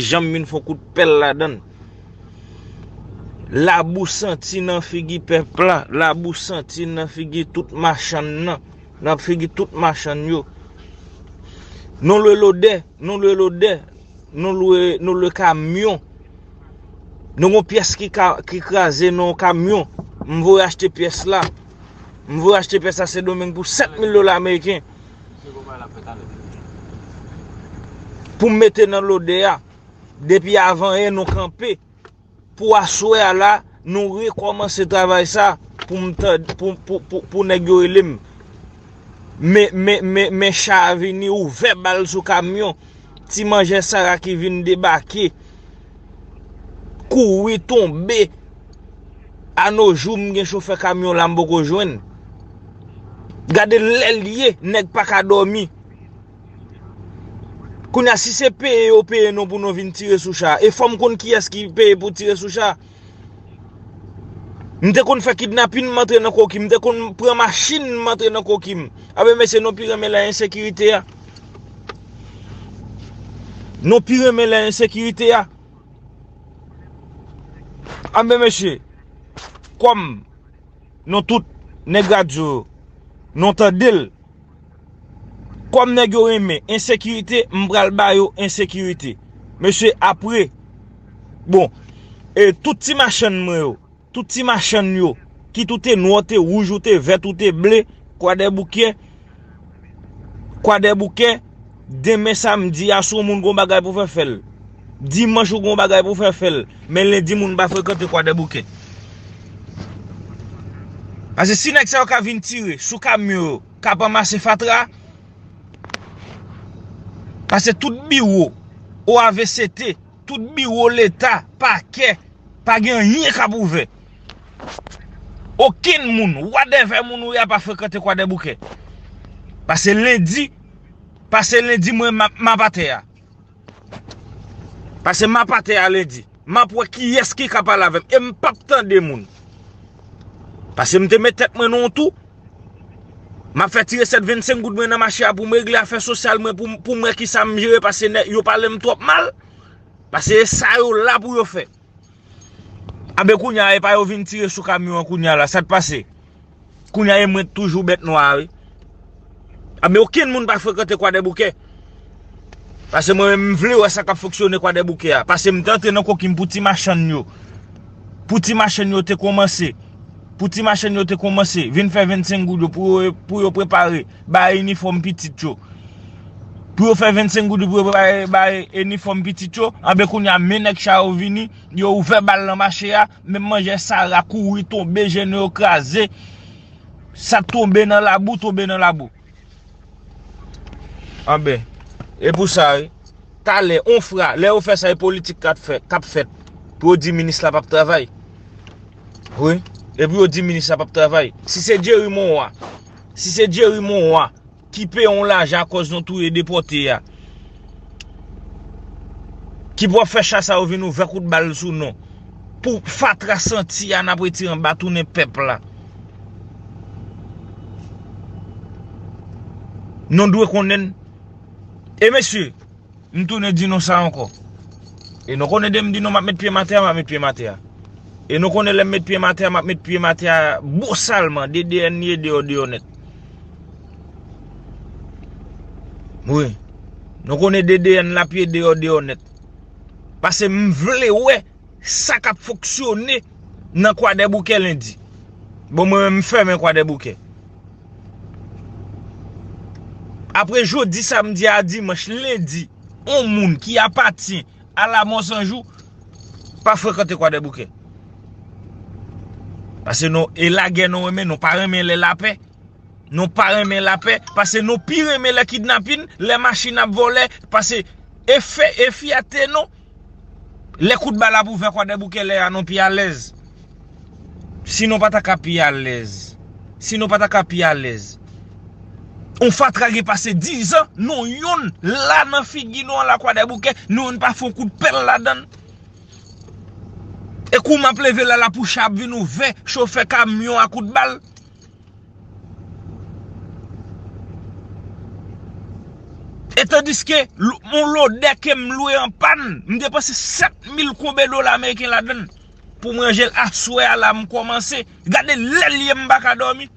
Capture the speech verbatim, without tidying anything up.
Janm vin fè yon kout pèl ladan l. Labou santi nan figi pèp la, labou santi nan figi tout machann nan, nan figi tout machann yo. Nou lwe lodè, nou lwe lodè, nou lwe, nou lwe kamyon. Nou gon pyès ki ka, ki kraze nan yon kamyon. M voye achte pyès la. M voye achte pyès la Sendomeng pou sèt mil dola ameriken. Pou m mete nan lodè a. Depi avanyè nou kanpe. Pou aswè a la, nou rekòmanse travay sa pou m tande, pou, pou, pou, pou nèg yo rele m. Men, men, men, men cha a vini, ouvè bal sou kamyon. Ti manjè Sara ki vin debake, kouri tonbe. A no jou, m gen chofè kamyon la, m poko jwenn. Gade lè l ye, nèg pa ka dòmi. Kounye a, si se peye yo peye nou pou nou vin tire sou cha, e fò m konn kiyès ki peye pou tire sou cha. M te konn fè kidnapin, m antre nan koki, m te konn pran machin, m antre nan koki m. Anben, mesye, nou pi renmen lè ensekirite a. Nou pi renmen lè ensekirite a. Anben, mesye, kòm nou tout, nèg radyo yo, nou tande l. Kòm nèg yo renmen ensekirite, m pral ba yo ensekirite. Mesye, apre, bon, e tout ti machann mwen yo, tout ti machann yo, kit ou te nwa, ou te wouj, ou te vèt, ou te ble, Kwadèboukè, Kwadèboukè, demen samdi a, si yon moun gon bagay pou fè, fè l. Dimanch ou gon bagay pou fè, fè l. Men lendi, moun pa frekante Kwadèboukè. Paske si nèg sa yo ka vin tire sou kamyon yo, k ap anmase fatra, paske tout biwo O A V C T, tout biwo Leta, pakè, pa gen anyen k ap ouvè. Okenn moun, whatever moun ou ye a, pa frekante Kwadèboukè. Pase lendi, pase lendi, mwen, m ap, m ap atè a. Pase m ap atè a lendi. M ap wè kiyès ki ka pale avè m. E m p ap tande moun. Pase m te met tèt mwen nan yon tou. M ap fè ti resèt vennsenk goud mwen nan mache a pou m regle afè sosyal mwen, pou m, pou m wè kisa m jere, pase nèg yo pale m twòp mal. Pase e sa yo la pou yo fè. Anben kounye a, e pa yo vin tire sou kamyon an kounye a la, sa t pase? Kounye a, e mwen k toujou bèt nwa a, wi. Anben okenn moun pa frekante Kwadèboukè. Pase mwen menm, m vle wè sa k ap fonksyone Kwadèboukè a. Pase m te antre nan koki m pou ti machann yo. Pou ti machann yo te kòmanse. Pou ti machann yo te kòmanse vin fè vennsenk goud yo pou yo, pou yo prepare bay inifòm pitit yo. Pou yo fè vennsenk goud pou yo bay, bay inifòm pitit yo. Anben kounye a, men nèg cha yo vini, yo ouvè bal nan mache a, men manjè Sara kouri tonbe, jenou yo kraze. Sa tonbe nan labou, tonbe nan labou. Anben, e pou sa, wi. Talè, on fra, lè yo fè sa, e politik k ap fè, k ap fèt. Pou yo di minis la p ap travay. Wi. E pou yo di minis la p ap travay. Si se Jerry Monroy, si se Jerry Monroy, ki peye yon lajan akòz nou touye depòte a, ki pou ap fè cha sa yo vin ouvè kout bal sou nou, pou fatra santi a n ap retire anba tounen pèp la. Nou dwe konnen n. E mesye, m tounen di nou sa ankò. E nou konnen de m di nou m ap met pye m atè a, m ap met pye m atè a. E nou konnen lè m met pye m atè a, m ap met pye m atè a bosalman, D D N li ye deyò deyò nèt. Wi. Nou konnen D D N l ap ye deyò deyò nèt. Pase m vle wè sa k ap fonksyone nan Kwadèboukè lendi. Bon, mwen menm, m fèmen Kwadèboukè. Apre jodi, samdi a dimanch, lendi, on moun ki apatyen a Lamò San Jou pa frekante Kwadèboukè. Pase nou, e lagè nou renmen, nou pa renmen lè lapè. Nou pa renmen lapè, pase nou pi renmen lè kidnapin, lè machin ap vòlè, pase e fè, e fyète nou. Lè kout bal ap ouvè Kwadèboukè lè a, nou pi alèz. Si nou pa ta ka pi alèz, si nou pa ta ka pi alèz. On fatra gen pase dizan, nou yonn la nan figi nou an la Kwadèboukè, nou yonn pa fè on kout pèl ladan l. E kou m ap leve la, la pou cha ap vin ouvè, chofè kamyon a kout bal. E tandiske yon lodè ke m lwe an pàn, m depanse sèt mil konbe dola ameriken ladan l pou m ranje l. Aswè a la m kòmanse. Gade lè l ye m pa ka dòmi.